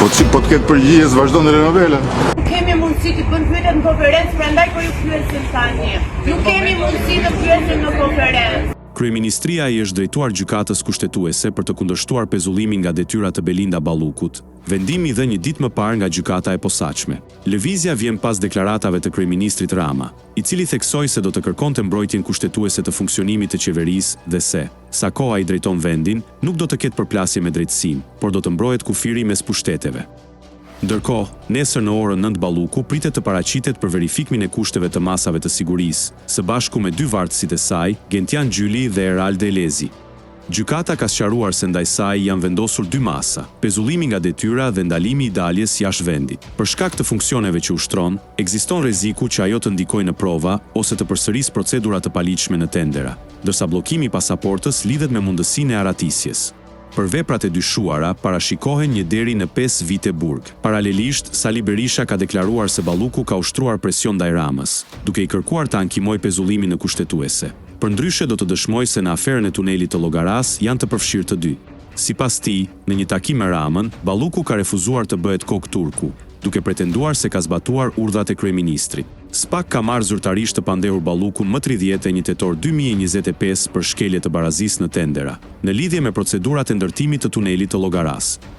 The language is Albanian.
Po si po të ketë përgjigje s'vazhdon telenovela. Nuk kemi mundësi të bëjmë pyetjet në konferencë, prandaj po ju pyesim tani. Nuk kemi mundësi të pyesim në konferencë. Kryeministria i është drejtuar Gjykatës Kushtetuese për të kundërshtuar pezullimin nga detyra të Belinda Ballukut, vendim i dhënë një ditë më parë nga Gjykata e Posaçme. Lëvizja vjen pas deklaratave të kryeministrit Rama, i cili theksoi se do të kërkonte mbrojtjen kushtetuese të funksionimit të qeverisë dhe se, sa kohë ai drejton vendin, nuk do të ketë përplasje me drejtësinë, por do të mbrohet kufiri mes pushteteve. Ndërkohë, nesër në orën nëntë Balluku pritet të paraqitet për verifikmin e kushteve të masave të sigurisë, së bashku me dy vartësit e saj, Gentian Gjyli dhe Erald Elezi. Gjykata ka sqaruar se ndaj saj janë vendosur dy masa, pezullimi nga detyra dhe ndalimi i daljes jashtë vendit. Për shkak të funksioneve që ushtron, ekziston rreziku që ajo të ndikojë në prova ose të përsërisë procedura të paligjshme në tendera, ndërsa bllokimi i pasaportës lidhet me mundësinë e arratisjes. Për veprat e dyshuara parashikohen një deri në pesë vite burg. Paralelisht, Sali Berisha ka deklaruar se Balluku ka ushtruar presion ndaj Ramës, duke i kërkuar të ankimojë pezullimin në Kushtetuese. Përndryshe do të dëshmojë se në aferën e tunelit të Llogarasë janë të përfshirë të dy. Sipas tij, në një takim me Ramën, Balluku ka refuzuar të bëhet kokë turku, duke pretenduar se ka zbatuar urdhrat e kryeministrit. Spak ka marrë zyrtarisht të pandehur Ballukun më 31 tetor 2025 për shkelje të barazisë në tendera, në lidhje me procedurat e ndërtimit të tunelit të Llogarasë.